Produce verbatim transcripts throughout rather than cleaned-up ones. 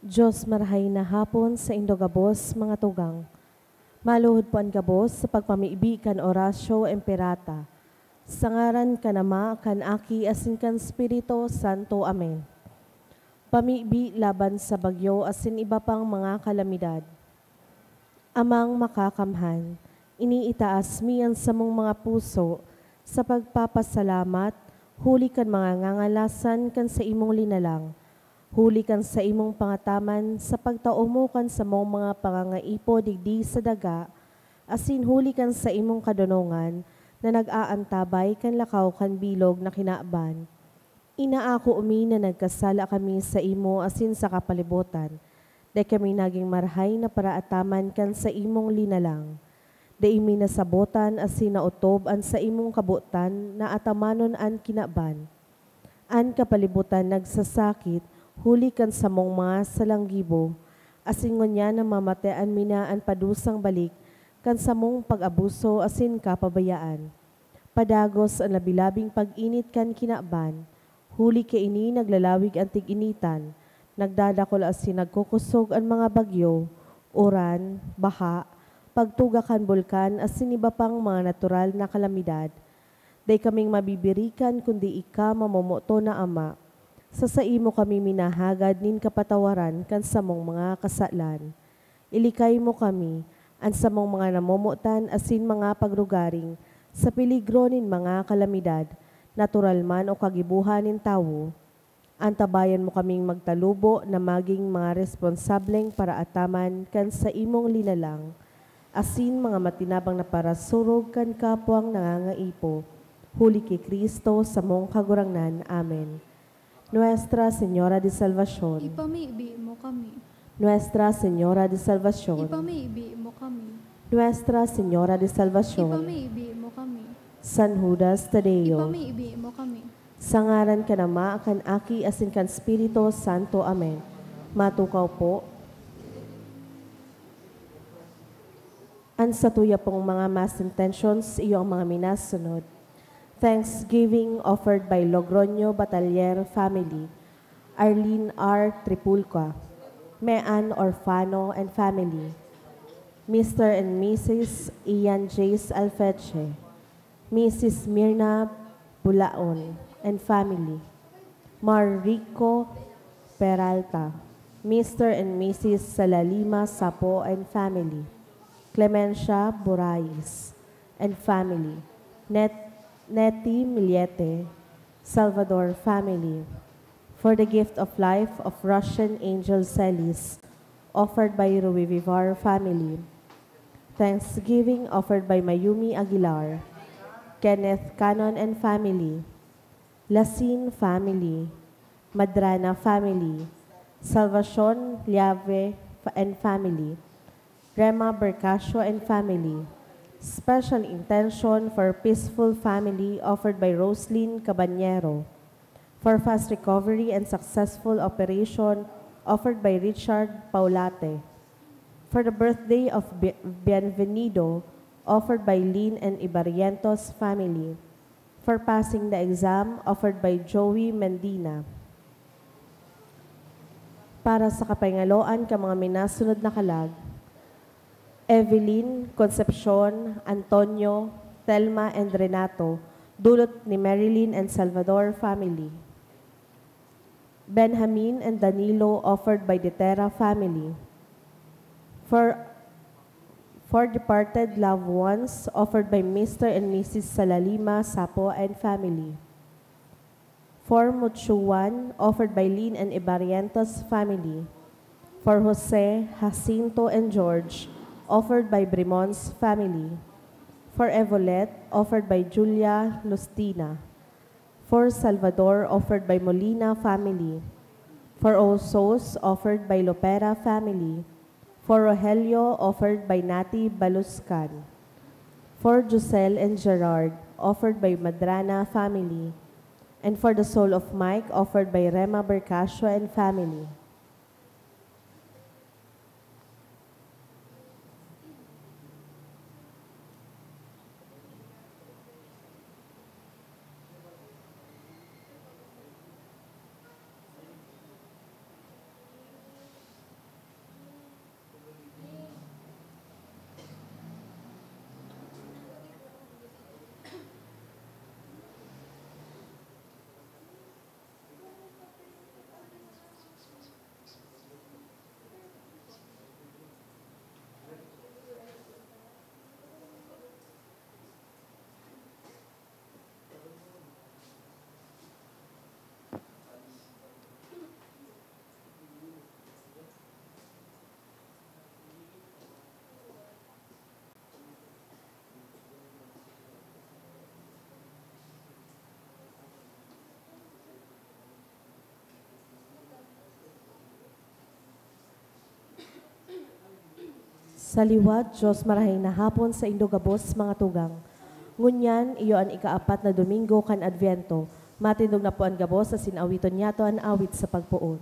Diyos, marahay na hapon saindo gabos, mga tugang. Maluhod po an gabos sa pagpamibi kan Oratio Imperata. Sa ngaran kan Ama, kan Aki, asin kan Espiritu Santo. Amen. Pamibi laban sa bagyo asin iba pang mga kalamidad. Amang Makakamhan, iniitaas mi an samong mga puso sa pagpapasalamat huli kan mga ngangalasan kan saimong linalang, huli kan saimong pangataman sa pagtao mo kan samong mga pangangaipo digdi sa daga, asin huli kan saimong kadonongan na nag-aantabay kan lakaw kan bilog na kinaban. Inaako mi na nagkasala kami saimo asin sa kapalibotan. Dai kami nagin marahay na paraataman kan saimong linalang. Dai mi nasabotan asin naotob an saimong kabotan na atamanon an kinaban. An kapalibotan nagsasakit huli kan samong mga salanggibo, asin ngunyan namamatean mi na an padusang balik kan samong pag-abuso asin kapabayaan. Padagos an labi-labing pag-init kan kinaban, huli kaini naglalawig an tig-initan, nagdadakul asin nagkukosog an mga bagyo, uran, baha, pagtuga kan bulkan asin iba pang mga natural na kalamidad. Dai kaming mabibirikan kundi ika, mamomoton na Ama. Sa saimo kami minahagad nin kapatawaran kan samong mga kasalan. Ilikay mo kami, an samong mga namomotan asin mga pagrugaring, sa peligro nin mga kalamidad, natural man o kagibohan nin tawo. Antabayan mo kaming magtalubo na magin mga responsableng paraataman kan saimong linalang, asin mga matinabang na parasurog kan kapwang nangangaipo, huli ki Cristo, samong Kagurangnan. Amen. Nuestra Señora de Salvacion. Ipamibi mo kami. Nuestra Señora de Salvacion. Ipamibi mo kami. Nuestra Señora de Salvacion. Ipamibi mo kami. San Judas Tadeo. Ipamibi mo kami. Sa ngaran kan Ama, kan Aki, asin kan Espiritu Santo. Amen. Matukaw po. An satuya pong mga mass intentions, iyo ang mga minasunod. Thanksgiving offered by Logroño Batalier family, Arlene R. Tripulca, Mean Orfano and family, Mister and Missus Ian Jace Alfeche, Missus Mirna Bulaon and family, Mar Rico Peralta, Mister and Missus Salalima Sapo and family, Clemencia Burais and family, Net-, Nettie Miliete, Salvador family, for the gift of life of Russian Angel Celis, offered by Rui Vivar family. Thanksgiving offered by Mayumi Aguilar, Kenneth Canon and family, Lasin family, Madrana family, Salvacion Llave fa-, and family, Rema Bercasio and family. Special intention for peaceful family offered by Roslyn Cabanyero. For fast recovery and successful operation offered by Richard Paulate. For the birthday of Bi-, Bienvenido, offered by Lynn and Ibarrientos family. For passing the exam, offered by Joey Mendina. Para sa kapahingaloan kan mga minasunod na kalag, Evelyn, Concepcion, Antonio, Telma, and Renato, dulot ni Marilyn and Salvador family. Benjamin and Danilo, offered by Detera family. For, for departed loved ones, offered by Mister and Missus Salalima Sapo and family. For Muchuan, offered by Lynn and Ibarrientos family. For Jose, Jacinto, and George, offered by Brimon's family. For Evolet, offered by Julia Lustina. For Salvador, offered by Molina family. For Osos, offered by Lopera family. For Rogelio, offered by Nati Baluscan. For Josel and Gerard, offered by Madrana family. And for the soul of Mike, offered by Rema Bercasio and family. Sa liwat, Dios, marahay na hapon saindo gabos, mga tugang. Ngunyan, iyo an ikaapat na Domingo kan Adviento. Matindog na po an gabos asin awiton niyato an awit sa pagpoon.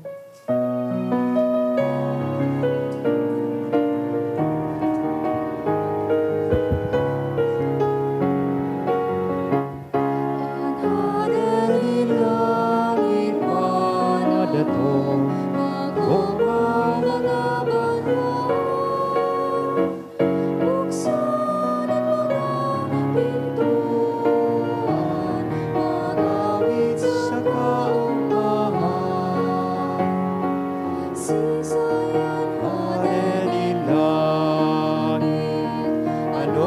Buksan an mga pintoan, mag-awit sa kaugmahan. Siisay an Hade nin langit? Ano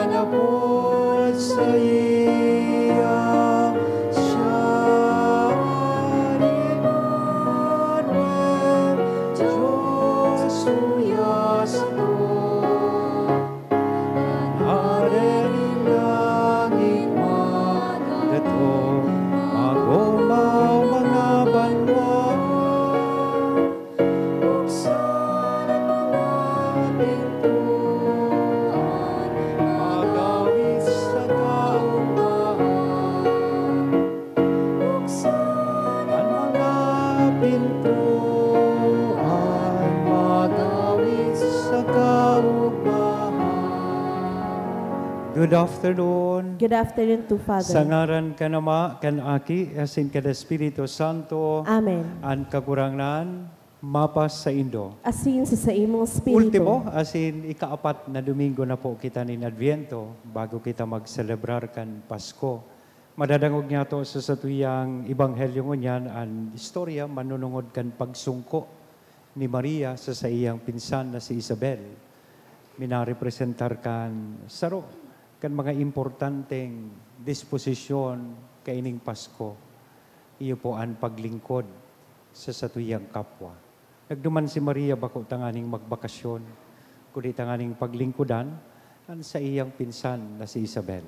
an apod saiya? Siya an Emmanuel, Dios huya sato. An Hade nin langit magdatong, mag-omaw mga banwa. Buksan an mga pintoan, mag-awit sa kaugmahan. Buksan an mga pintoan, mag-awit sa kaugmahan. Good afternoon. Good afternoon to Father. Sa ngaran kan Ama, kan Aki, asin kan Espiritu Santo. Amen. An Kagurangnan mapasaindo. Asin sa saimong espiritu. Ultimo, asin ikaapat na Domingo na po kita nin Adviento, bago kita magselebrar kan Pasko. Madadangog niyato sa satuyang ebanghelyo ngunyan an istorya manunungod kan pagsungko ni Maria sa saiyang pinsan na si Isabel. Minarepresentar kan saro kan mga importanteng disposisyon kaining Pasko. Iyo po an paglingkod sa satuyang kapwa. Nagduman si Maria bako tanganing magbakasyon, kundi tanganing paglingkodan an saiyang pinsan na si Isabel.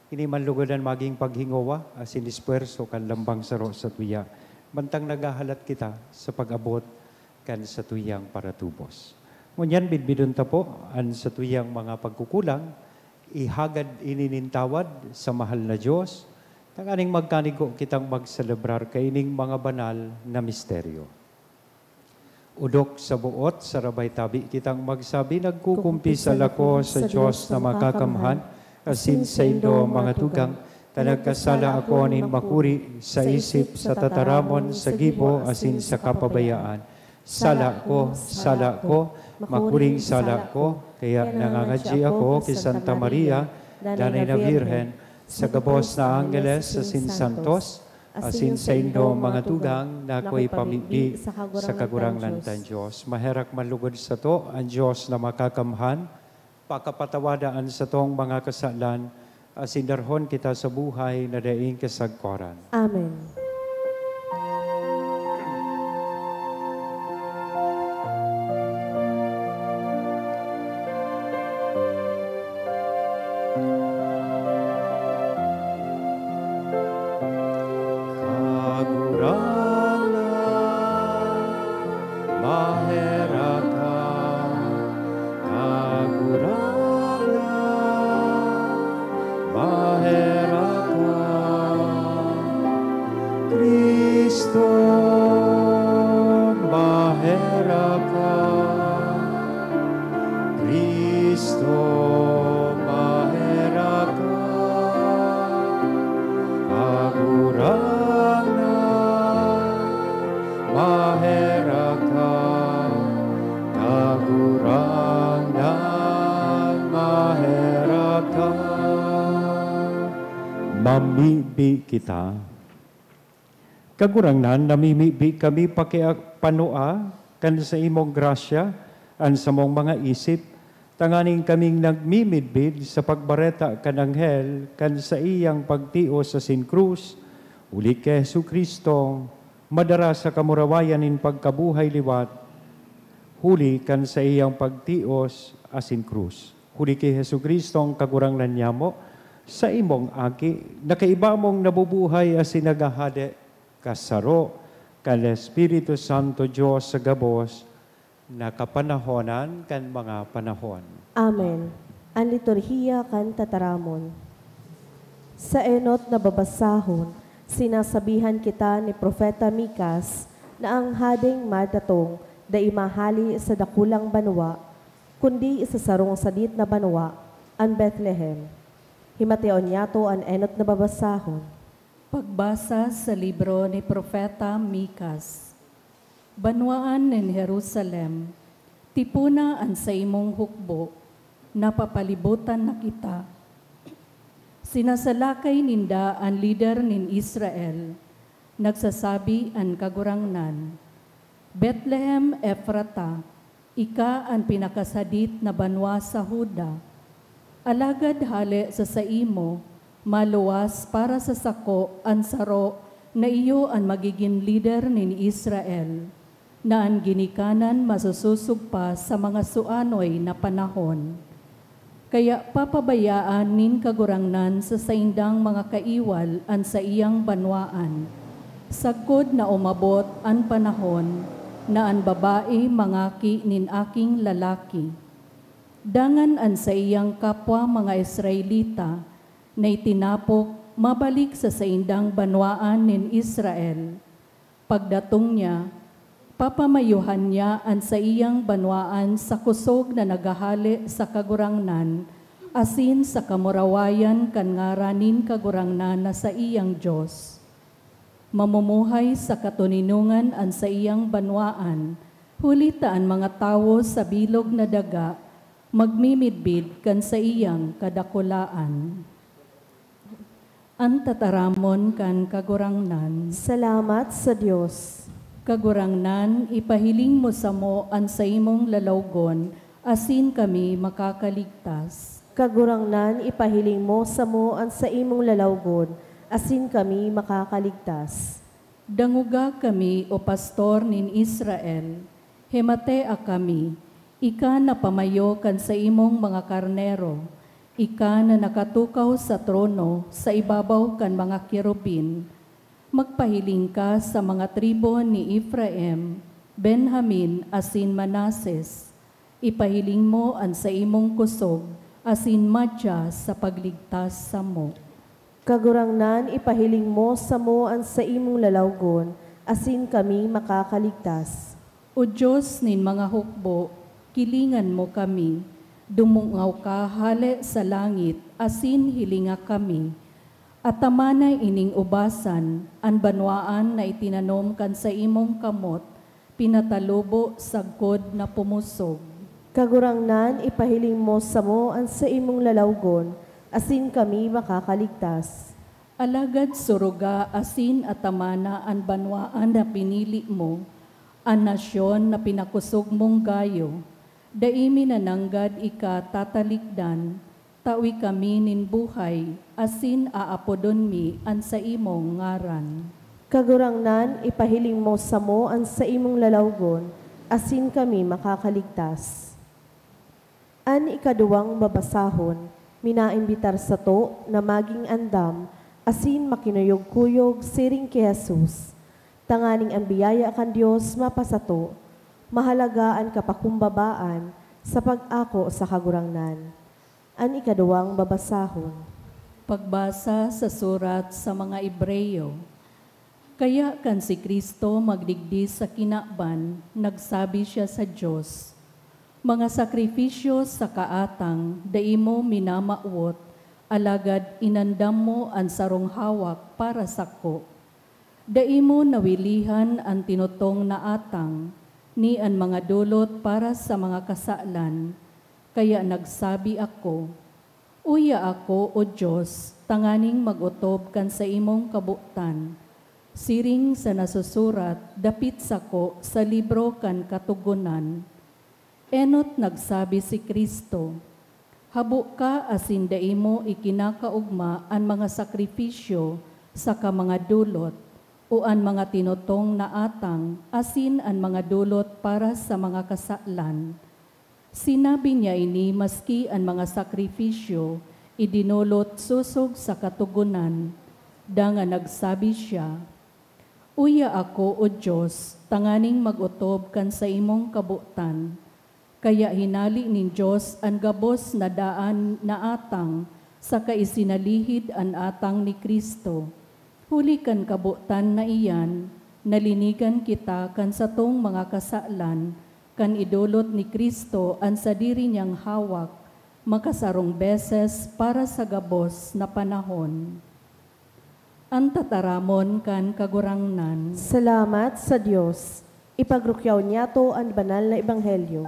Ini man lugod an maging paghingowa asin espuwerso kan lambang saro satuya, mantang naghahalat kita sa pag-abot kan satuyang paratubos. Ngunyan, bidbidon ta po an satuyang mga pagkukulang, ihagad ini nin tawad sa mahal na Dios, tanganing magkanigo kitang magselebrar kaining mga banal na misteryo. Odok sa boot, sarabay tabi kitang magsabi, "Nagkukumpisal ako sa Dios na makakamhan, asin saindo, mga tugang, ta nagkasala ako nin makuri sa isip, sa tataramon, sa gibo, asin sa kapabayaan. Sala ko, sala ko, makuring sala ko." Kaya nangangadyi ako ki Santa Maria, Danay na Birhen, sa gabos na anggeles asin santos, asin saindo, mga tugang, na ako'y pamibi sa Kagurangnan tang Dios. Maherak man lugod sato an Dios na makakamhan, pakapatawada an satong mga kasalan, asin darhon kita sa buhay na daing kasagkoran. Amen. Kagurangnan, maherak ka. Kagurangnan, maherak ka. Cristo, maherak ka. Cristo, maherak ka. Kagurangnan, maherak ka. Kagurangnan, maherak ka. Mamibi kita. Kagurangnan, namimibi kami pakiapanoa kan saimong grasya an samong mga isip, tanganing kaming nagmimidbid sa pagbareta kan anghel kan saiyang pagtios asin krus, huli ki Jesu-Cristong madara sa kamurawayan nin pagkabuhay liwat, huli kan saiyang pagtios asin krus. Huli ki Jesu-Cristong Kagurangnan nyamo, saimong Aki, na kaiba mong nabubuhay asin naghahade, kasaro kan Espiritu Santo, Dios sa gabos Nakapanahonan kan mga panahon. Amen. An liturhiya kan tataramon. Sa enot na babasahon, sinasabihan kita ni Propeta Micas na ang hadeng madatong dai mahale sa dakulang banwa, kundi sa sarong sadit na banwa, an Bethlehem. Himateon niyato an enot na babasahon. Pagbasa sa libro ni Propeta Micas. Banwaan nin Jerusalem, tipona an saimong hukbo, napapalibotan na kita. Sinasalakay ninda an lider nin Israel, nagsasabi an Kagurangnan, Betlehem Efrata, ika an pinakasadit na banwa sa Juda. Alagad hale sa saimo, maluwas para sa sako an saro na iyo an magigin lider nin Israel, na an ginikanan masusosog pa sa mga suanoy na panahon. Kaya papabayaan nin Kagurangnan sa saindang mga kaiwal an saiyang banwaan, sagkod na umabot an panahon na an babae mangaki nin aking lalaki. Dangan an saiyang kapwa mga Israelita na itinapok mabalik sa saindang banwaan nin Israel. Pagdatong niya, papamayuhan niya an saiyang banwaan sa kosog na naghahale sa Kagurangnan asin sa kamurawayan kan ngaran nin Kagurangnan na saiyang Dios. Mamumuhay sa katoninongan an saiyang banwaan, huli ta an mga tawo sa bilog na daga magmimidbid kan saiyang kadakulaan. An tataramon kan Kagurangnan. Salamat sa Dios. Kagurangnan, ipahiling mo samo an saimong lalawgon, asin kami makakaligtas. Kagurangnan, ipahiling mo samo an saimong lalawgon, asin kami makakaligtas. Dangoga kami, O Pastor nin Israel, himatea kami, ika na pamayo kan saimong mga karnero, ika na nakatukaw sa trono sa ibabaw kan mga kerubin. Magpahiling ka sa mga tribu ni Efraim, Benjamin, asin Manases. Ipahiling mo an saimong kosog asin madya sa pagligtas samo. Kagurangnan, ipahiling mo samo an saimong lalawgon, asin kami makakaligtas. O Dios nin mga hukbo, kilingan mo kami. Dumungaw ka hale sa langit asin hilinga kami. Atamana ining ubasan, an banwaan na itinanom kan saimong kamot, pinatalubo sagkod na pumosog. Kagurangnan, ipahiling mo samo an saimong lalawgon, asin kami makakaligtas. Alagad suruga asin atamana an banwaan na pinili mo, an nasyon na pinakosog mong gayo. Dai mi nananggad ika tatalikdan, tawi kami nin buhay, asin aapodon mi an saimong ngaran. Kagurangnan, ipahiling mo samo an saimong lalawgon, asin kami makakaligtas. An ikaduwang babasahon, minaimbitar sato na maging andam asin makinuyog-kuyog siring ki Jesus, tanganing an biyaya kan Dios mapasato. Mahalaga an kapakumbabaan sa pag-ako sa Kagurangnan. An ikaduwang babasahon. Pagbasa sa surat sa mga Hebreo. Kaya kan si Cristo magdigdi sa kinaban, nagsabi siya sa Dios, "Mga sakrifisyo sa kaatang dai mo minamawot, alagad inandam mo an sarong hawak para sako." Dai mo nawilihan an tinutong na atang, ni an mga dulot para sa mga kasalan. Kaya nagsabi ako, "Uya ako, O Dios, tanganing mag-otob kan saimong kabotan, siring sa nasusurat dapit sako sa libro kan Katogonan." Enot nagsabi si Cristo, "Habo ka asin dai mo ikinakaogma an mga sakrifisyo saka mga dulot, o an mga tinutong na atang asin an mga dulot para sa mga kasalan." Sinabi niya ini maski an mga sakrifisyo idinolot sosog sa Katogonan. Dangan nagsabi siya, Uya ako, O Dios, tanganing mag-otob kan saimong kabotan. Kaya hinale nin Dios an gabos na daan na atang, saka isinalihid an atang ni Cristo. Huli kan kabotan na iyan, nalinigan kita kan satong mga kasalan, kan idolot ni Cristo an sadiri niyang hawak, makasarong beses para sa gabos na panahon. An tataramon kan Kagurangnan. Salamat sa Dios. Ipagrukyaw niyato an banal na ebanghelyo.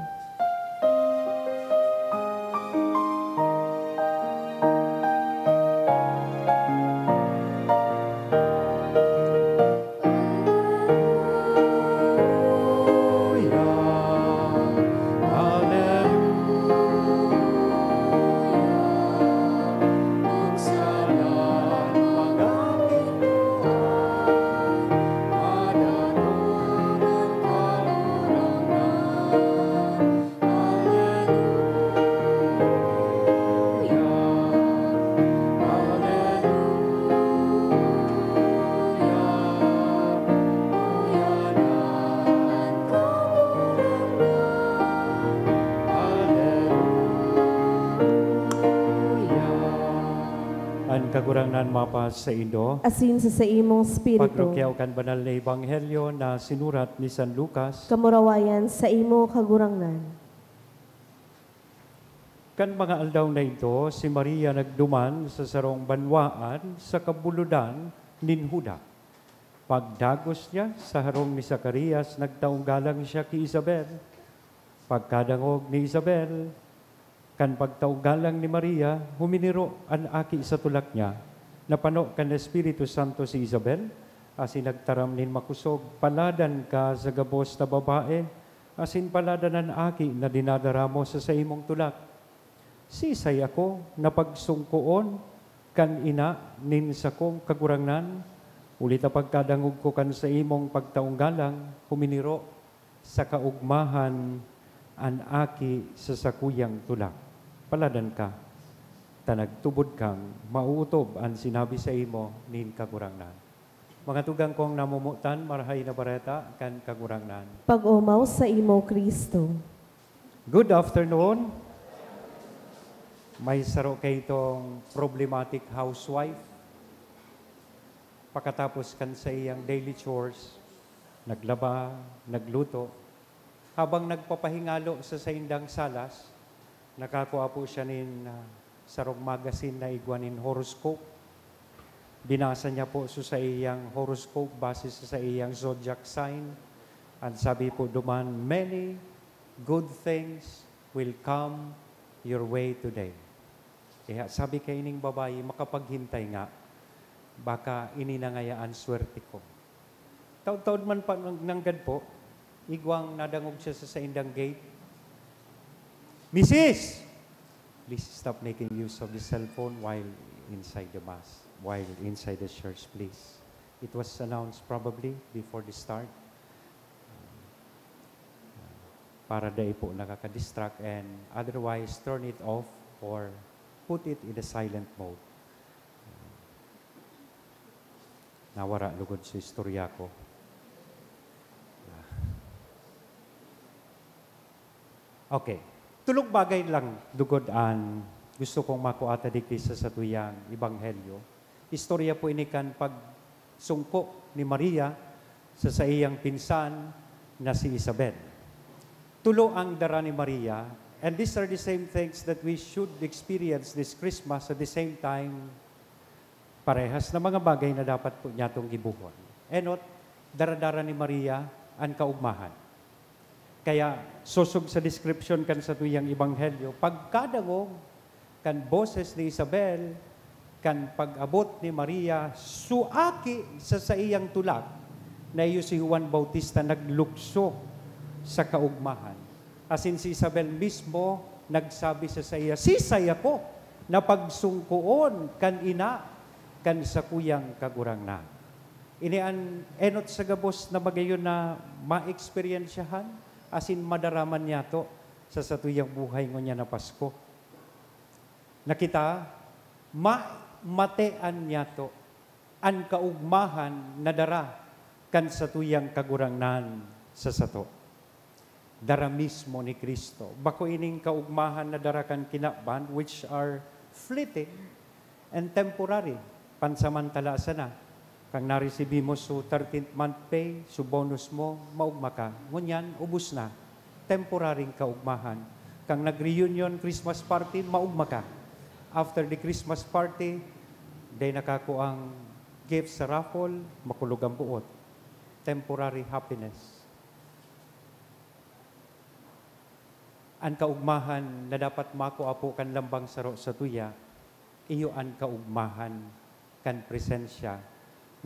An Kagurangnan mapasaindo. Asin sa saimong espiritu. Pagrukyaw kan banal na ebanghelyo na sinurat ni San Lucas. Kamurawayan saimo, Kagurangnan. Kan mga aldaw na idto, si Maria nagduman sa sarong banwaan sa kabulodan nin Juda. Pagdagos niya sa harong ni Zacarias, nagtaong galang siya ki Isabel. Pagkadangog ni Isabel kan pagtaong galang ni Maria, huminiro an aki sa tulak niya. Napano kan Espiritu Santo si Isabel, asin nagtaram nin makosog, "Paladan ka sa gabos na babae, asin paladan an aki na dinadara mo sa saimong tulak. Sisay ako na pagsungkoon kan ina nin sakong Kagurangnan? Huli ta pagkadangog ko kan saimong pagtaong galang, huminiro sa kaogmahan an aki sa sakuyang tulak. Paladan ka, ta nagtubod kang maootob an sinabi saimo nin Kagurangnan." Mga tugang kong namomotan, Marahay na Bareta kan Kagurangnan. Pag-omaw saimo, Cristo. Good afternoon. May saro kaitong problematic housewife. Pakatapos kan saiyang daily chores, naglaba, nagluto. Habang nagpapahingalo sa saindang salas, nakakua po siya nin, ah, sarong magazine na igwa nin horoscope. Binasa niya po sa saiyang horoscope base sa saiyang zodiac sign. Ang sabi po duman, "Many good things will come your way today." Kaya sabi kaining babayi, "Makapaghintay nga, baka ini na ngaya an swerte ko." Taod-taod man pa nang-, nanggad po, igwang nadangog siya sa saindang gate, "Misis! Please stop making use of the cellphone while inside the mass, while inside the church, please." It was announced probably before the start. Para dai po nakaka-distract, and otherwise turn it off or put it in the silent mode. Nawara lugod sa istorya ko. Okay. Tulong bagay lang lugod an gusto kong makua ta digdi sa satuyang ebanghelyo. Istorya po ini kan pagsungko ni Maria sa saiyang pinsan na si Isabel. Tulo ang dara ni Maria, and these are the same things that we should experience this Christmas. At the same time, parehas na mga bagay na dapat po niyatong gibuhon. Enot, dara-dara ni Maria an kaugmahan. Kaya, sosog sa description kan satuyang ebanghelyo, pagkadangog kan boses ni Isabel, kan pag-abot ni Maria, suaki sa saiyang tulak, na iyo si Juan Bautista naglukso sa kaugmahan. Asin si Isabel mismo nagsabi sa saiya, "Sisay ako na pagsungkoon kan ina kan sakuyang Kagurangnan?" Ini an enot sa gabos na magayon na maeksperyensyahan asin madaraman niyato sa satuyang buhay ngunyan na Pasko. Na kita, ma-, matean niyato an kaugmahan na dara kan satuyang Kagurangnan sa sato. Dara mismo ni Cristo. Bako ining kaugmahan na dara kan kinaban, which are fleeting and temporary. Pansamantala sana. Kan naresibi mo so thirteenth month pay, so bonus mo, maugma ka. Ngunyan, ubos na. Temporaring kaugmahan. Kan nag-reunion Christmas party, maugma ka. After the Christmas party, dai nakakuang gift sa raffle, makulog ang buot. Temporary happiness. An kaugmahan na dapat makua po kan lambang saro sa tuya, iyo an kaugmahan kan presensya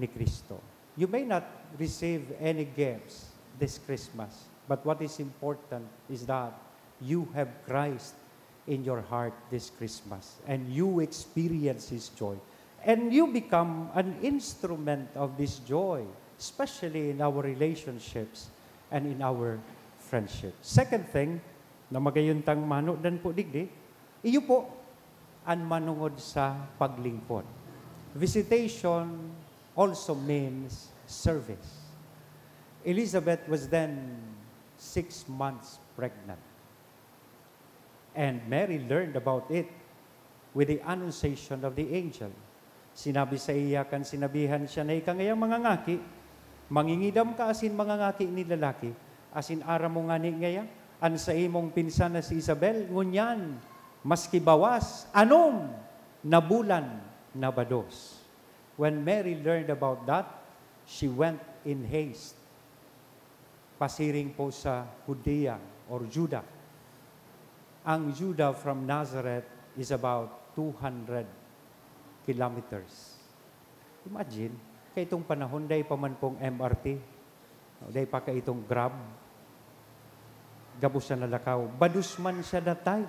ni Cristo. You may not receive any gifts this Christmas, but what is important is that you have Christ in your heart this Christmas, and you experience His joy, and you become an instrument of this joy, especially in our relationships and in our friendship. Second thing, na magayon tang manudan po digdi, iyo po an manongod sa paglingkod. Visitation also means service. Elizabeth was then six months pregnant. And Mary learned about it with the annunciation of the angel. Sinabi saiya kan sinabihan siya na ika ngayang mangangaki, mangingidam ka asin mangangaki nin lalaki, asin aram mo ngani ngaya, an saimong pinsan na si Isabel, ngunyan, maski bawas, anom na bulan nabados. When Mary learned about that, she went in haste pasiring po sa Judea or Juda. Ang Juda from Nazareth is about two hundred kilometers. Imagine, kaitong panahon, dai pa man pong M R T, dai pa kaitong Grab, gabos na nalakaw. Bados man siya that time,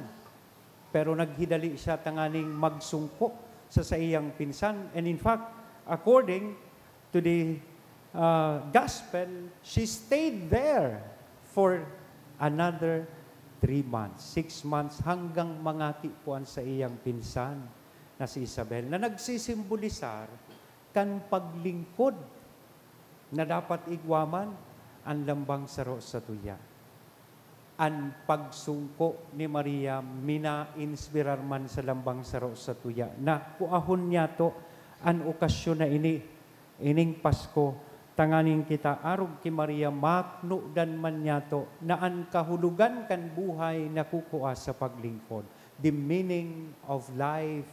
pero naghidali siya tanganing magsungko sa saiyang pinsan. And in fact, according to the, uh, gospel, she stayed there for another three months, six months, hanggang mangaki po an saiyang pinsan na si Isabel, na nagsisimbolisar kan paglingkod na dapat igwa man an lambang saro sa tuya. An pagsungko ni Maria minainspirar man sa lambang saro sa tuya na kuahon niyato an okasyon na ini, ining Pasko, tanganing kita, arog ki Maria, maknodan man niyato na an kahulogan kan buhay nakukua sa paglingkod. The meaning of life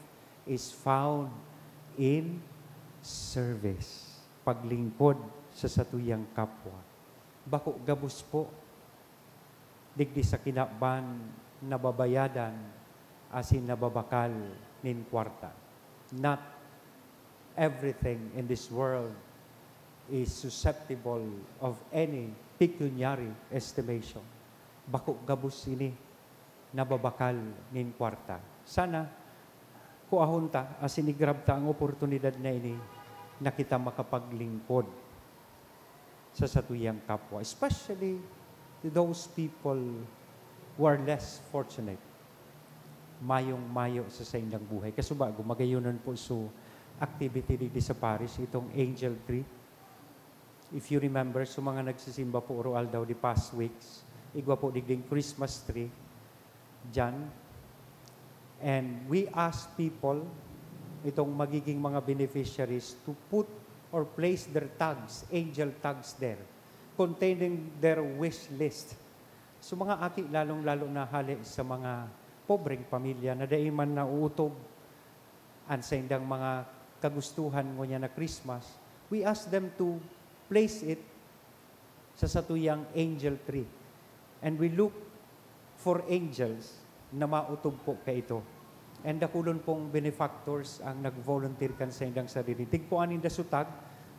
is found in service. Paglingkod sa satuyang kapwa. Bako gabos po digdi sa kinaban nababayadan asin nababakal nin kwarta. Not everything in this world is susceptible of any pecuniary estimation. Bako gabos ini nababakal nin kwarta. Sana, kuahon ta, asin i-grab ta ang oportunidad na ini na kita makapaglingkod sa satuyang kapwa, especially to those people who are less fortunate, mayong-mayo sa saindang buhay. Kasubago, magayonon po so activity digdi sa parish, itong angel tree. If you remember, so mga nagsisimba po oro-aldaw the past weeks, igwa po digding Christmas tree, dyan. And we ask people, itong magiging mga beneficiaries, to put or place their tags, angel tags there, containing their wish list. So mga aki, lalong-lalo na hali sa mga pobreng pamilya na dai man nauutob an saindang mga kagustuhan ngunyan na Christmas, we ask them to place it sa satuyang angel tree. And we look for angels na mautob po kaito. And dakulon pong benefactors ang nag-volunteer kan saindang sarili. Tigpuan ninda so tag,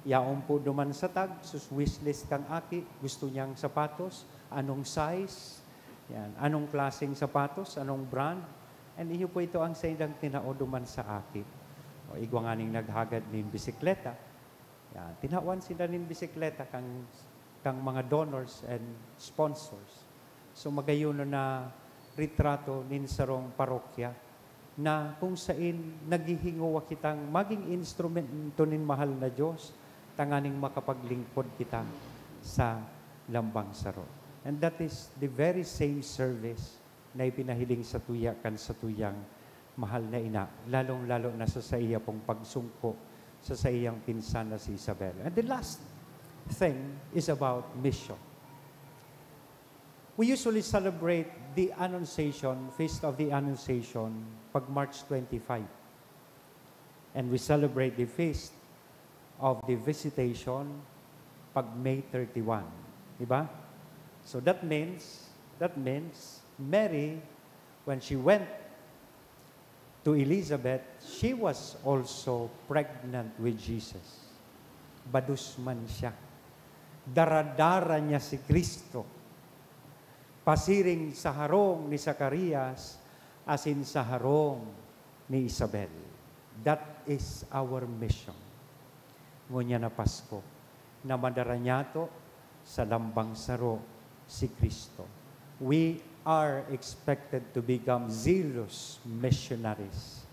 yaon po duman sa tag, sus wishlist kang aki, gusto niyang sapatos, anong size, yan, anong klaseng sapatos, anong brand, and iyo po ito ang saindang tinao duman sa aki. O igwa nganing naghagad nin bisikleta, yan, tinawan sila nin bisikleta kang, kang mga donors and sponsors. So, magayon na retrato nin sarong parokya na kung sain naghihingowa kitang maging instrumento nin mahal na Dios tanganing makapaglingkod kita sa lambang saro. And that is the very same service na ipinahiling sa tuya kan sa tuyang mahal na ina, lalong-lalo na sa saiya pong pagsungko sa saiyang pinsan na si Isabel. And the last thing is about mission. We usually celebrate the Annunciation, Feast of the Annunciation, pag March twenty-five. And we celebrate the Feast of the Visitation pag May thirty-one. Di ba? So that means, that means, Mary, when she went to Elizabeth, she was also pregnant with Jesus. Badus man siya. Daradara niya si Kristo. Pasiring sa harong ni Zacarias, asin sa harong ni Isabel. That is our mission. Ngunyan na Pasko, na madara niyato sa lambang saro si Kristo. We are expected to become zealous missionaries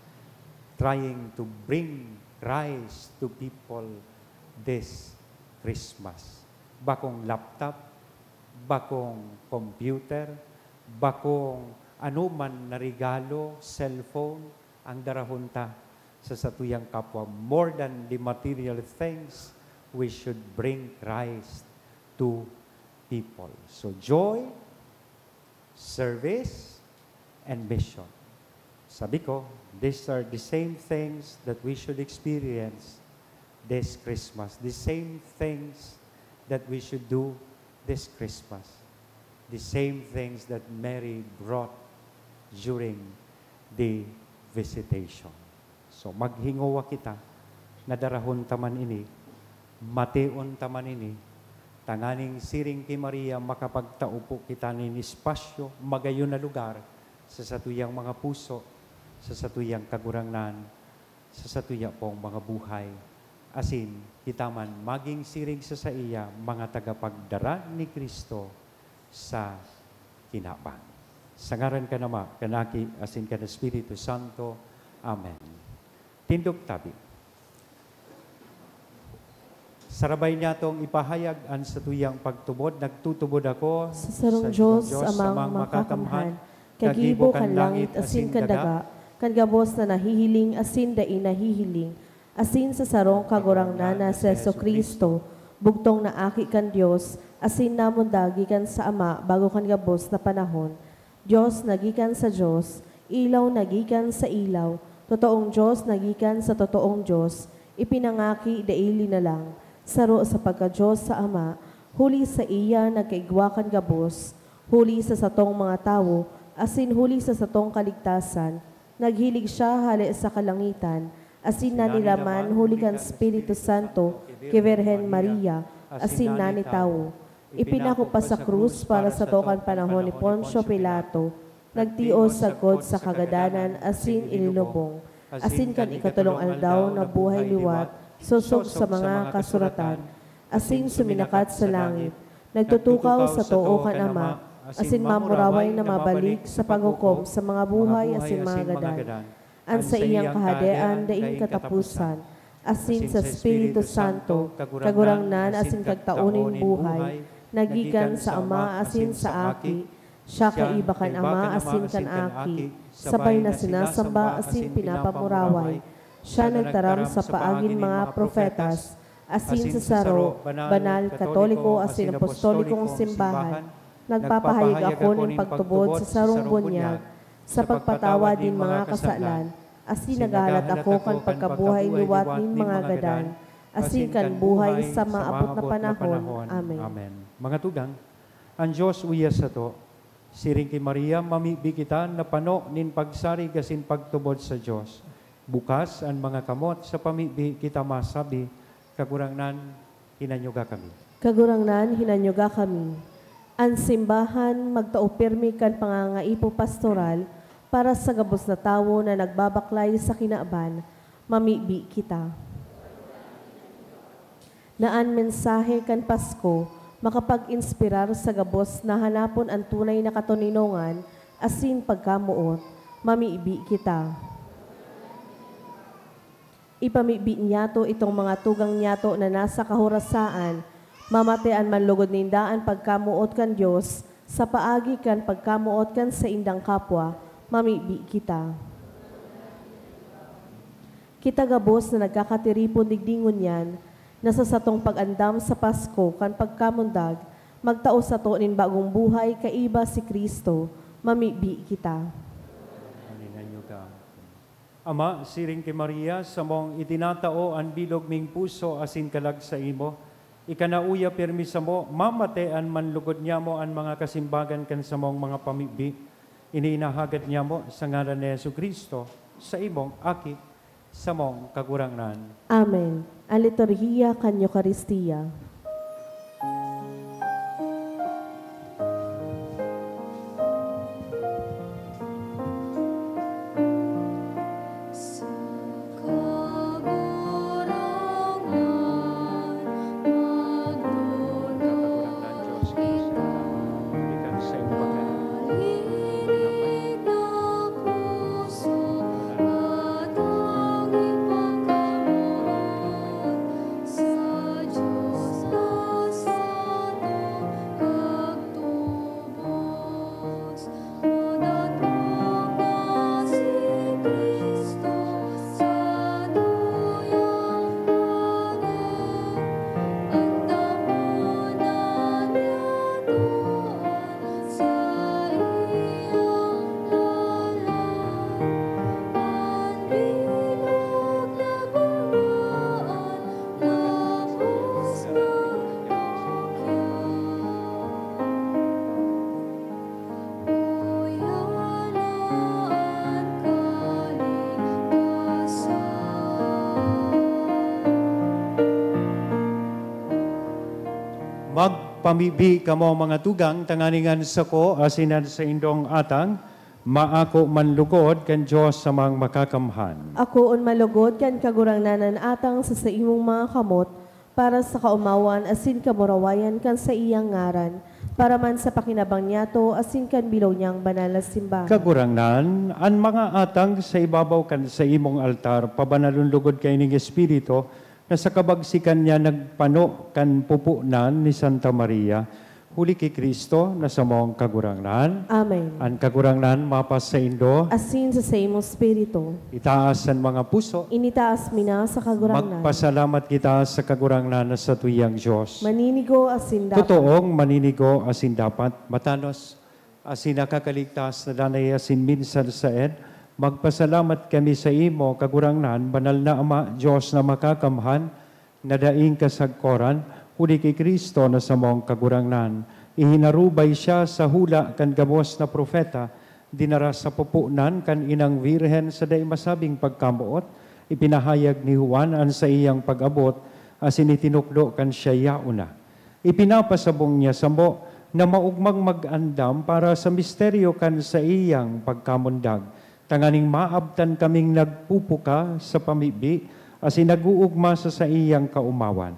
trying to bring Christ to people this Christmas. Bakong laptop, bakong computer, bakong anuman na regalo, cellphone, ang darahon ta sa satuyang kapwa. More than the material things, we should bring Christ to people. So, joy, service, and mission. Sabi ko, these are the same things that we should experience this Christmas. The same things that we should do this Christmas. The same things that Mary brought during the visitation. So, maghingowa kita na darahon ta man ini, mation ta man ini, tanganing siring ki Maria, makapagtao po kita nin espasyo, magayon na lugar sa satuyang mga puso, sa satuyang Kagurangnan, sa satuya pong mga buhay, asin kita man maging siring sa saiya, mga tagapagdara ni Cristo sa kinaban. Sa ngaran kan Ama, kan Aki, asin kan Espiritu Santo. Amen. Tindog tabi. Sarabay niyatong ipahayag an satuyang pagtubod, nagtutubod ako Sa sarong sa Diyos, Diyos, Amang Amang Makakamhan, Makakamhan, Kagibo kan langit asin kan daga, kan gabos na nahihiling asin dai nahihiling, asin sa sarong Kagurangnan na si Jesu-Cristo, bugtong na Aki kan Dios, asin namundag gikan sa Ama bago kan gabos na panahon. Dios na gikan sa Dios, ilaw na gikan sa ilaw, totoong Dios na gikan sa totoong Dios, ipinangaki dai linalang, saro sa pagka-Dios sa Ama, huli saiya nagkaigwa kan gabos, huli sa satong mga tawo, asin huli sa satong kaligtasan, naghilig siya hale sa kalangitan, asin naniraman huli kan Espiritu Santo ki Birhen Maria, asin nanitawo. Ipinako pa sa krus para sato kan panahon ni Poncio Pilato, nagtios sagkod sa kagadanan asin inilubong, asin kan ikatolong aldaw nabuhay liwat sosog sa mga kasuratan, asin suminakat sa langit, nagtutukaw sa too kan Ama, asin mamuraway na mabalik sa paghukom sa mga buhay asin mga gadan. An saiyang kahadean daing kataposan, asin sa Espiritu Santo, Kagurangnan asin Kagtao nin buhay, na gikan sa Ama asin sa Aki, siya kaiba kan Ama asin kan Aki, sabay na sinasamba asin pinapamuraway. Siya nagtaram sa paaging mga propetas, asin sa saro, banal, katoliko asin apostolikong simbahan, nagpapahayag ako nin pagtubod sa sarong bunyag, sa pagpatawad nin mga kasalan, asin naghahalat ako kan pagkabuhay liwat nin mga gadan, asin kan buhay sa maabot na panahon. Amen. Amen. Mga tugang, an Dios uya sato. Siring ki Maria, mamibi kita na pano nin pagsarig asin pagtubod sa Dios. Bukas an mga kamot sa pamibi kita masabi, "Kagurangnan, hinanyuga kami." Kagurangnan, hinanyuga kami. An simbahan magtao pirmi kan pangangaipo pastoral para sa gabos na tawo na nagbabaklay sa kinaban. Mamibi kita. Na an mensahe kan Pasko makapag-inspirar sa gabos na hanapon an tunay na katoninongan asin pagkamoot. Mamibi kita. Ipamibi niyato itong mga tugang niyato na nasa kahorasaan, mamatean man logod ninda an pagkamoot kan Dios sa paagi kan pagkamoot kan saindang kapwa, mamibi kita. Kita gabos na nagkakatiripon digdi ngunyan, na sa satong pag-andam sa Pasko kan pagkamundag, magtao sato nin bagong buhay kaiba si Cristo, mamibi kita. Amen. An iyo ka. Ama, siring ki Maria, samong itinatao an bilog ming puso asin kalag saimo. Ika na uya pirmi samo, mamatean man lugod nyamo an mga kasimbagan kan samong mga pamibi. Ini inahagad nyamo sa ngaran ni Jesu-Cristo, saimong Aki, samong Kagurangnan. Amen. An liturhiya kan Eukaristia. Magpamibi kamo, mga tugang, tanganing an sako asin an saindong atang maako man lugod kan Dios Amang Makakamhan. Akoon man lugod kan Kagurangnan an atang sa saimong mga kamot, para sa kaomawan asin kamurawayan kan saiyang ngaran, para man sa pakinabang niyato asin kan bilog niyang banal na simbahan. Kagurangnan, an mga atang sa ibabaw kan saimong altar, pabanalon lugod kaining Espiritu, na sa kabagsikan niya nagpano kan pupunan ni Santa Maria, huli ki Cristo na samong Kagurangnan. Amen. An Kagurangnan mapasaindo. Asin sa saimong espiritu. Itaas an mga puso. Initaas mi na sa Kagurangnan. Magpasalamat kita sa Kagurangnan na satuyang Dios. Maninigo asin dapat. Totoong maninigo asin dapat. Matanos asin nakakaligtas na danay asin minsan saen, magpasalamat kami saimo, Kagurangnan, banal na Ama, Dios na makakamhan, na daing kasagkoran, huli ki Cristo na samong Kagurangnan. Ihinarubay siya sa hula kan gabos na propeta, dinara sa pupunan kan inang Birhen sa dai masabing pagkamoot, ipinahayag ni Juan an saiyang pag-abot, asin itinukdo kan siya yaon na. Ipinapasabong niya samo na maogmang mag-andam para sa misteryo kan saiyang pagkamundag, tanganing maabtan kaming nagpupuka sa pamibi asin nag-oogma sa saiyang kaomawan.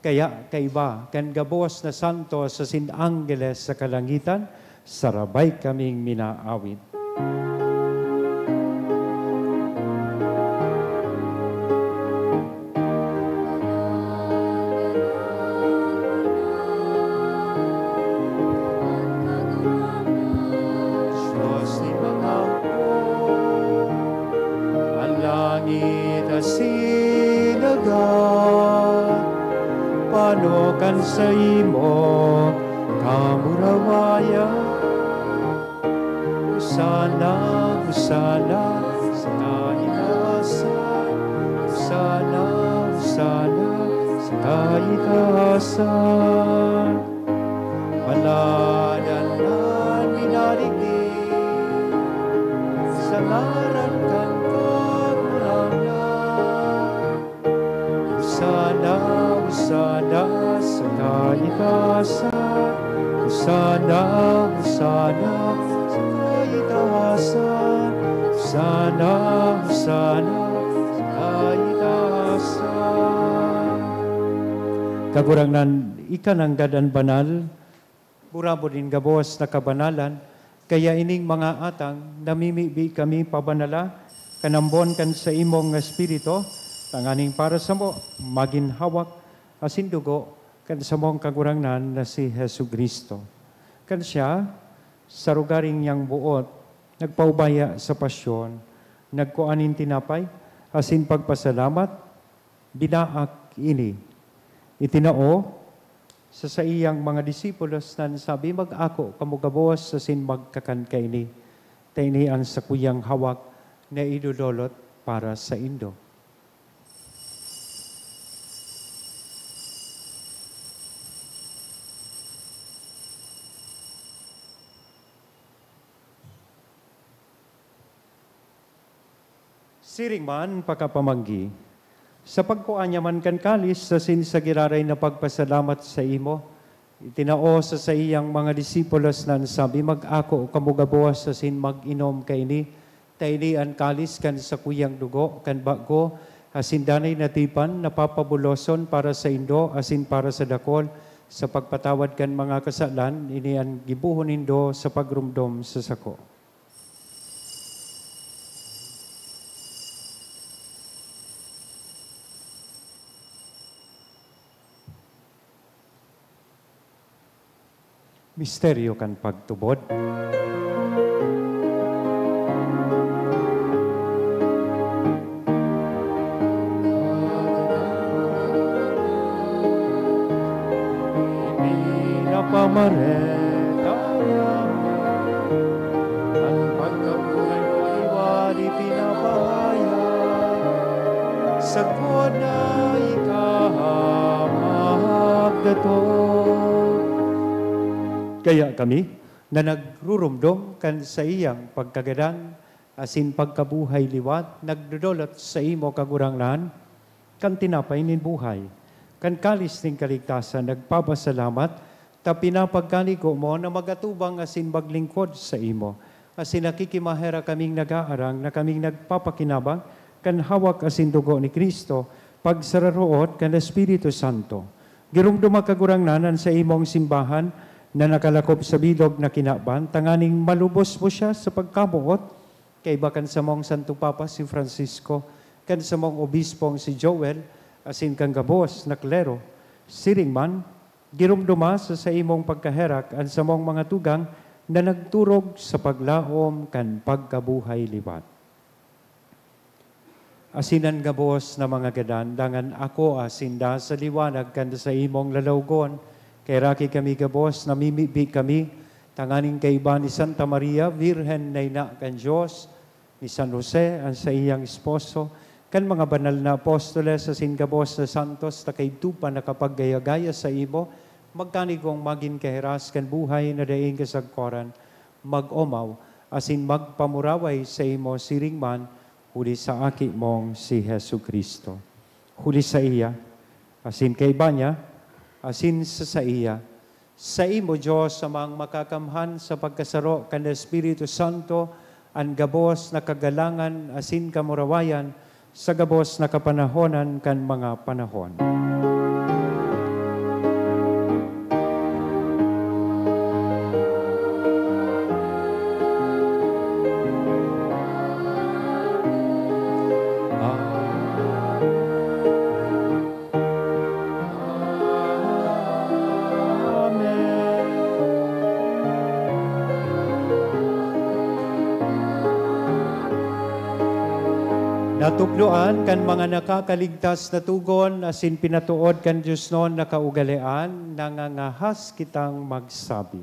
Kaya kaiba kan gabos na santos asin anggeles sa kalangitan, sarabay kaming minaawit. Dios nin mga hukbo, an langit asin daga, pano kan saimo kamurawayan. Hosana, Hosana sa kaitaasan. Hosana, Hosana sa kaitaasan. Palad an minadigdi sa ngaran kan Kagurangnan. Hosana, Hosana sa kaitaasan. Hosana, Hosana sa kaitaasan. Hosana, Hosana sa kaitaasan. Kagurangnan, ika nanggad an banal, burabod nin gabos na kabanalan, kaya ining mga atang namimibi kami pabanala kan ambon kan saimong Espiritu, tanganing para samo magin hawak asin dugo kan samong Kagurangnan na si Jesu-Cristo. Kan siya, sa rogaring niyang boot, nagpaubaya sa pasyon, nagkua nin tinapay, asin pagpasalamat, binaak ini. Itinao sa saiyang mga disipulos na nagsabi, "Mag-ako kamo gabos asin magkakan kaini, ta ini an sakuyang hawak na idodolot para saindo." Siring man, pakapamanggi, sa pagkua niya man kan kalis asin sa giraray na pagpasalamat saimo, itinao sa saiyang mga disipulos na nagsabi, "Mag-ako kamo gabos asin mag-inom kaini, ta ini an kalis kan sakuyang dugo kan bago asin danay na tipan na papabuloson para saindo asin para sa dakol sa pagpatawad kan mga kasalan. Ini an gibohon nindo sa pagromdom sa sako." Misteryo kan pagtubod. Pinapamareta an pagkabuhay mo liwat ipinapahayag, sagkod na ika magdatong. Kaya kami, na nagruromdom kan saiyang pagkagadan asin pagkabuhay liwat, nagdodolot saimo, Kagurangnan, kan tinapay nin buhay, kan kalis nin kaligtasan, nagpapasalamat ta pinapagkanigo mo na mag-atubang asin maglingkod saimo, asin nakikimaherak kaming nag-aarang na kaming nagpapakinabang kan hawak asin dugo ni Cristo, pagsararoot kan Espiritu Santo. Giromdoma, Kagurangnan, an saimong simbahan na nakalakop sa bilog na kinaban, tanganing malubos mo siya sa pagkamoot, kaiba kan samong Santo Papa si Francisco, kan samong Obispong si Joel, asin kan gabos na klero. Siring man, giromdoma sa saimong pagkaherak an samong mga tugang na nagturog sa paglaom kan pagkabuhay liwat. Asin an gabos na mga gadan, dangan ako asin da sa liwanag kan saimong lalawgon. Kaheraki kami gabos, namimibi kami, tanganing kaiba ni Santa Maria, Birhen na ina kan Dios, ni San Jose, an saiyang esposo, kan mga banal na apostoles, asin gabos na santos na kaidto pa nakapaggaya-gaya saimo, magkanigong magin kahiras kan buhay na daing kasagkoran, mag-omaw, asin magpamuraway saimo siring man, huli sa Aki mong si Jesu-Cristo. Huli saiya, asin kaiba niya, asin sa saiya, saimo, Dios, Amang Makakamhan, sa pagkasaro kan Espiritu Santo, an gabos na kagalangan asin kamurawayan sa gabos na kapanahonan kan mga panahon. Amen. Natukdoan kan mga nakakaligtas na togon asin pinatood kan diosnon na kaugalean, nangangahas kitang magsabi.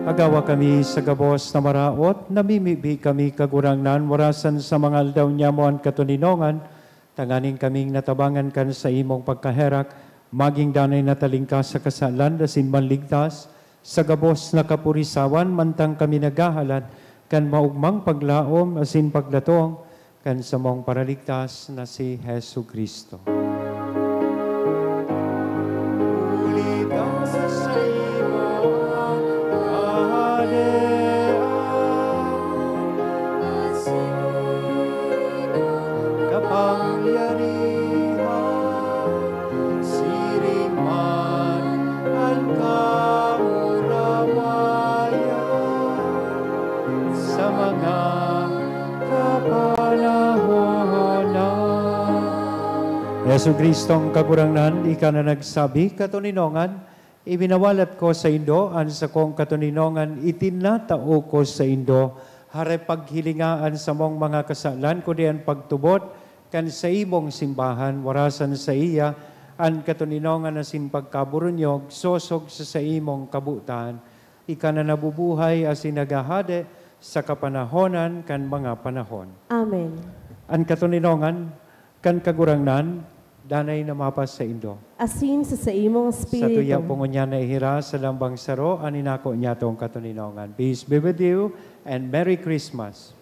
Agawa kami sa gabos na maraot, namimibi kami, Kagurangnan, warasan sa mga aldaw niamo an katoninongan, tanganing kaming natabangan kan saimong pagkaherak, magin danay na talingkas sa kasalan asin manligtas sa gabos na kapurisawan, mantang kami naghahalat kan maogmang paglaom asin pagdatong kan samong Paraligtas na si Jesu-Cristo. Huli ta sa saimo an kahadean, asin an kapangyarihan, siring man an kamurawayan sa mga kapanahonan. Jesu-Cristong Kagurangnan, ika na nagsabi, "Katoninongan, ibinawalat ko saindo an sakong katoninongan, itinatao ko saindo." Hare, paghilinga an samong mga kasalan, kundi an pagtubod kan saimong simbahan, warasan saiya an katoninongan asin pagkaburunyog sosog sa saimong kabotan. Ika na nabubuhay asin naghahade sa kapanahonan kan mga panahon. Amen. An katoninongan kan Kagurangnan danay na mapasaindo. Asin sa saimong Sa tuya espiritu. Pungon niya naihira sa lambang saro an inako niyatong katoninongan. Peace be with you and Merry Christmas.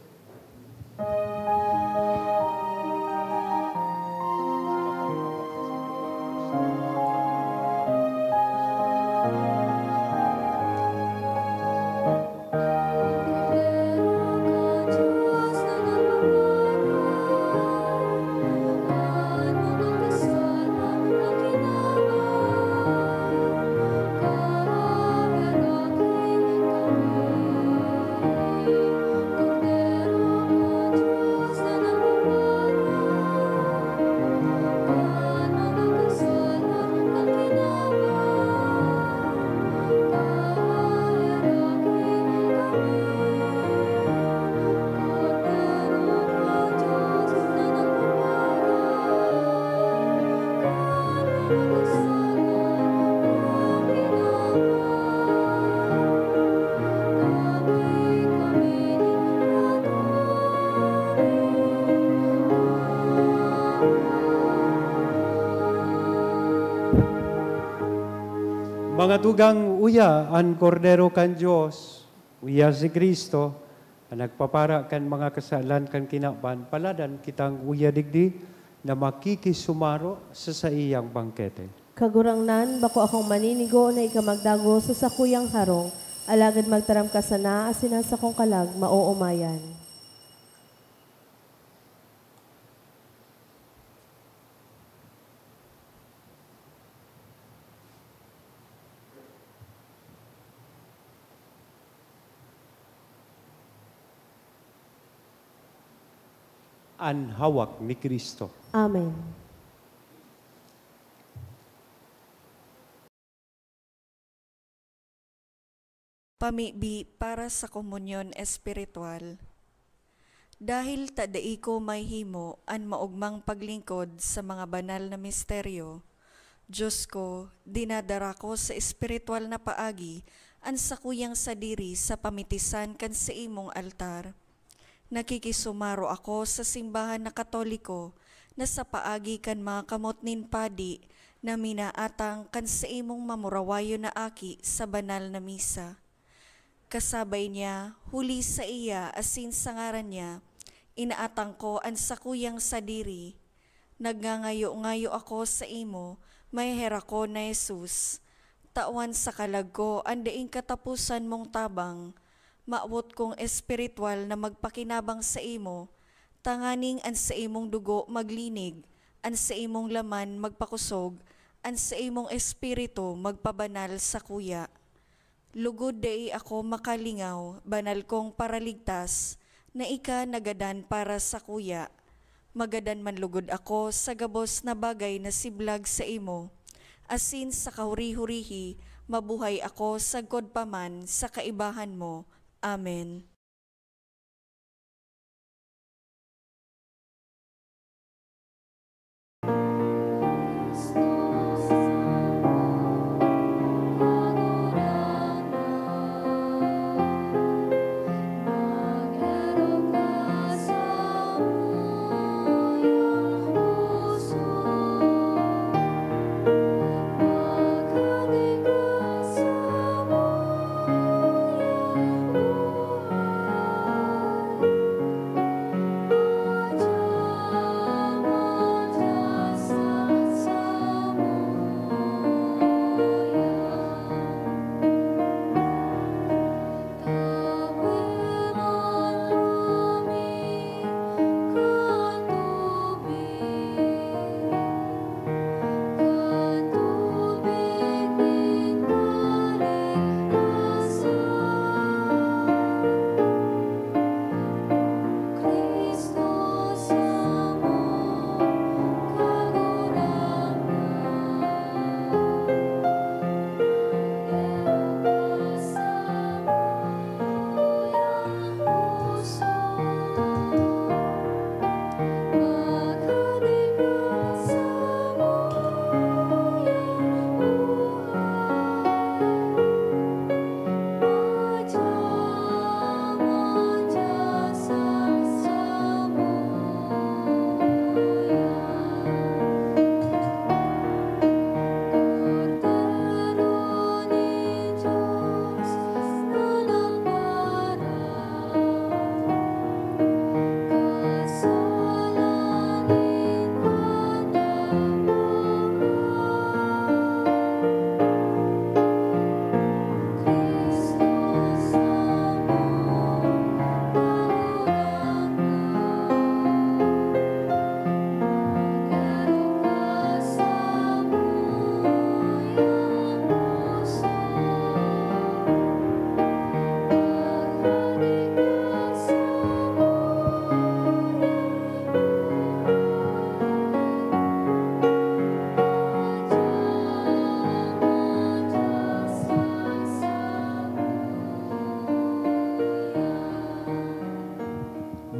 Mga tugang, uya an Kordero kan Dios, uya si Cristo, an nagpapara kan mga kasalan kan kinaban. Paladan kitang uya digdi na makikisumaro sa saiyang bangkete. Kagurangnan, bako akong maninigo na ika magdagos sa sakuyang harong, alagad magtaram ka sana asin an sakong kalag maoomayan. An hawak ni Cristo. Amen. Pamibi para sa komunyon espiritual. Dahil ta dai ko mahimo an maogmang paglingkod sa mga banal na misteryo, Dios ko, dinadara ko sa espiritual na paagi an sakuyang sadiri sa pamitisan kan saimong altar. Nakikisumaro ako sa simbahan na Katoliko na sa paagi kan mga kamot nin padi na minaatang kan saimong mamurawayon na aki sa banal na misa. Kasabay niya, huli saiya asin sa ngaran niya, inaatang ko an sakuyang sadiri. Nagngangayo-ngayo ako saimo, maheherakon na Jesus. Tawan sa kalag ko an daing kataposan mong tabang. Mawot kong espiritual na magpakinabang saimo, tanganing an saimong dugo maglinig, an saimong laman magpakosog, an saimong espiritu magpabanal sakuya. Lugod dai ako makalingaw, banal kong Paraligtas, na ika nagadan para sakuya. Magadan man lugod ako sa gabos na bagay na siblag saimo, asin sa kahuri-hurihi mabuhay ako sagkod pa man sa kaibahan mo. Amen.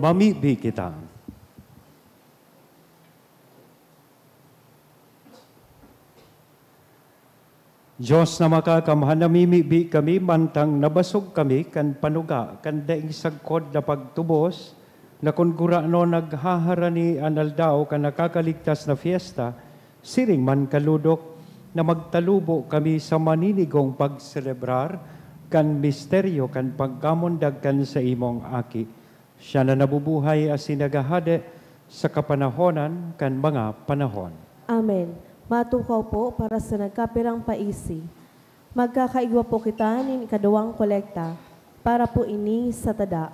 Mamibi kita. Dios na makakamhan, namimibi kami mantang nabasog kami kan panuga kan daing sagkod na pagtubos, na kun gurano naghaharani an aldaw kan nakakaligtas na fiesta, siring man kalodok na magtalubo kami sa maninigong pagselebrar kan misteryo kan pagkamundag kan saimong Aki. Siya na nabubuhay asin naghahade sa kapanahonan kan mga panahon. Amen. Matukaw po para sa nagkapirang paisi. Magkakaigwa po kita nin ikaduwang kolekta para po ini sa tada.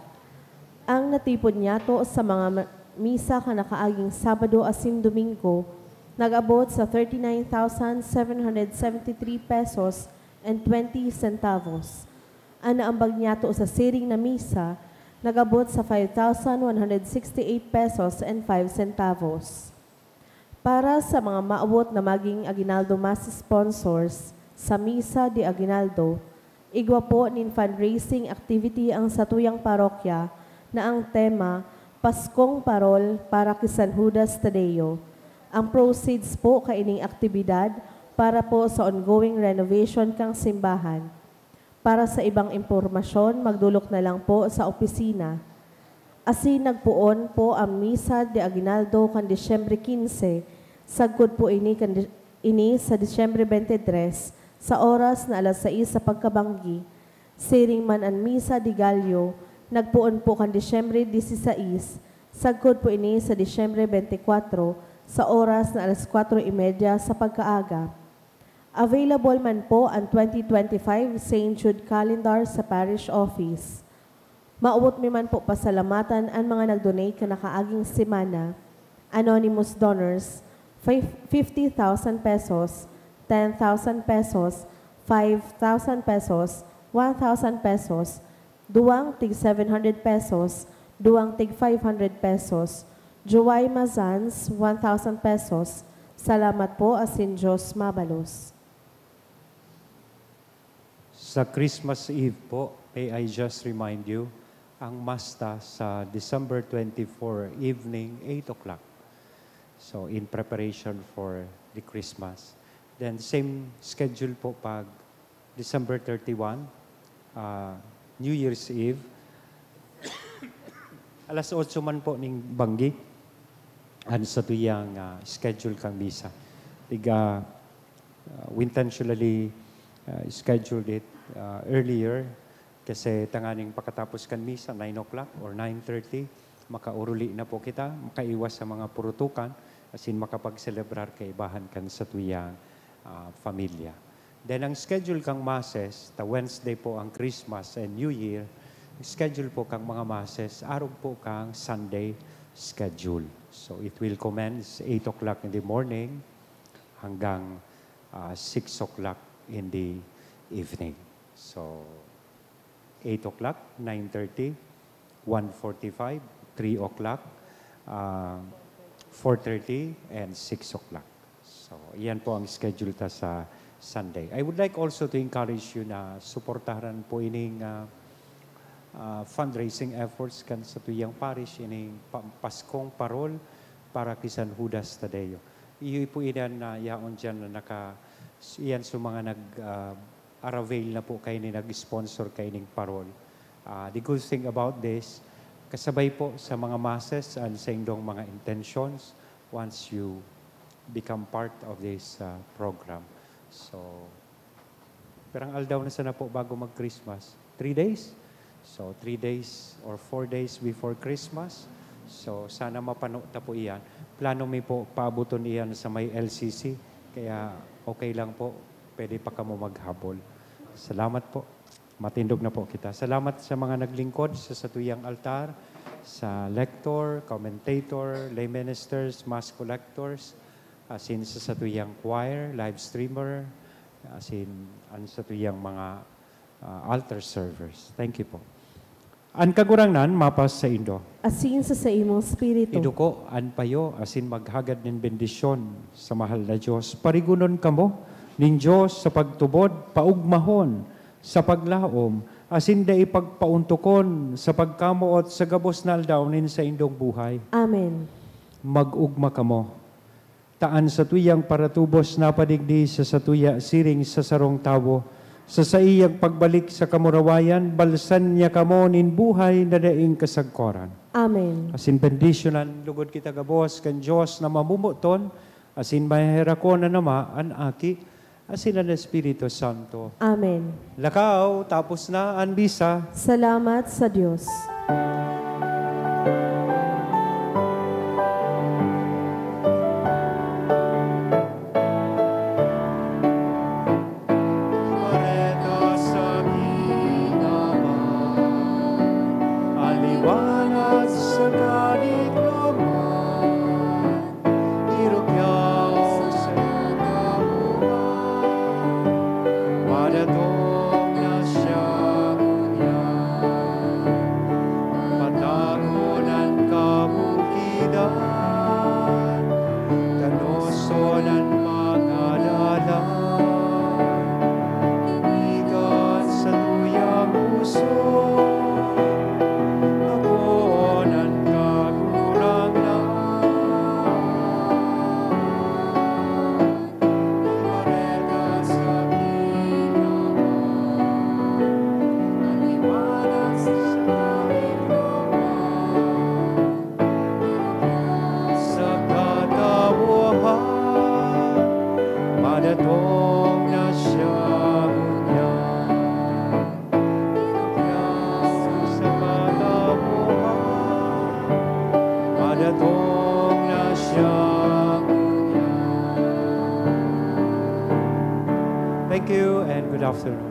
Ang natipon niyato sa mga ma-, misa kan nakaaging Sabado asin Domingo nag-abot sa thirty-nine thousand seven hundred seventy-three pesos and twenty centavos. An naambag niyato sa siring na misa nag-abot sa five thousand one hundred sixty-eight pesos and five centavos. Para sa mga maawot na maging Aguinaldo Mass sponsors sa Misa de Aguinaldo, igwa po nin fundraising activity ang satuyang parokya na ang tema, Paskong Parol para ki San Judas Tadeo. Ang proceeds po kaining aktibidad para po sa ongoing renovation kan simbahan. Para sa ibang impormasyon, magdolok na lang po sa opisina. Asin nagpoon po ang Misa de Aguinaldo kan Disyembre quince, sagkod po ini kan Di-, ini sa Disyembre twenty-three, sa oras na alas sais sa pagkabanggi. Siring man an Misa de Gallo, nagpoon po kan Disyembre dieciséis, sagkod po ini sa Disyembre twenty-four, sa oras na alas kwatro y media sa pagkaaga. Available man po an twenty twenty-five Saint Jude Calendar sa Parish Office. Maawot mi man po pasalamatan an mga nag-donate kan nakaaging semana. Anonymous donors, fif-, fifty thousand pesos, ten thousand pesos, five thousand pesos, one thousand pesos, duwang tig seven hundred pesos, duwang tig five hundred pesos. Joaima Zanz, one thousand pesos. Salamat po, asin Diyos mabalos. Sa Christmas Eve po, may I just remind you, ang Mass ta sa December twenty-four evening, eight o'clock. So, in preparation for the Christmas. Then, same schedule po pag December thirty-one, ah, New Year's Eve. Alas otso man po ning banggi, an satuyang, ah, schedule kan misa. Tiga, ah, we intentionally, ah, scheduled it, ah, earlier kasi tanganing pakatapos kan misa, nine o'clock or nine thirty, makauruli na po kita, makaiwas sa mga purutukan, asin makapagselebrar kaibahan kan satuyang, ah, pamilya. Then, ang schedule kang masses, ta Wednesday po ang Christmas and New Year, ang schedule po kang mga masses, arog po kang Sunday schedule. So, it will commence eight o'clock in the morning hanggang, ah, six o'clock in the evening. So, eight o'clock, nine thirty, one forty-five, three o'clock, ah, four thirty, and six o'clock. So, iyan po ang schedule ta sa Sunday. I would like also to encourage you na suportahan po ining, ah, ah, fundraising efforts kan satuyang parish, ining pa-, Paskong Parol para ki San Judas Tadeo. Iyo po iyan na yaon diyan na naka-, iyan sa mga nag, ah, aravail na po kaini, nag-sponsor kaining parol. Ah, the good thing about this, kasabay po sa mga masses and sa indong mga intentions once you become part of this, ah, program. So, pirang aldaw na sana po bago mag-Christmas? Three days? So, three days or four days before Christmas. So, sana mapano ta po iyan. Plano mi po, paaboton iyan sa may L C C. Kaya okay lang po, pwede pa kamo maghabol. Salamat po. Matindog na po kita. Salamat sa mga naglingkod sa satuyang altar, sa lector, commentator, lay ministers, mass collectors, asin sa satuyang choir, live streamer, asin an satuyang mga, ah, altar servers. Thank you po. An Kagurangnan mapasaindo. Asin sa saimong espiritu. Iduko an payo asin maghagad nin bendisyon sa mahal na Dios. Parigonon kamo nin Dios sa pagtubod, paugmahon sa paglaom, asin dai pagpaontokon sa pagkamoot sa gabos na aldaw nin saindong buhay. Amen. Mag-ugma kamo. Ta an satuyang paratubos napadigdi sa satuya siring sa sarong tawo, sa saiyang pagbalik sa kamurawayan, balsan niya kamo nin buhay na daing kasagkoran. Amen. Asin bendisyonan lugod kita gabos kan Dios na mamomoton, asin maheherakon an Ama, an Aki, asin an Espiritu Santo. Amen. Lakaw, tapos na an misa. Salamat sa Dios. Mareta sa ginawa, aliwanag sa kadigloman, irukyaw sa katawohan, madatong na siya ngunyan. Patagon an kabukidan, danoson an mga dalan. Tinigan sa tuyang puso, akoon an Kagurangnan. Ibareta sa ginawa, aliwanag sa kaligtasan. Sa katawohan, madatong na siya ngunyan. Sa katawohan, madatong na siya ngunyan. Thank you and good afternoon.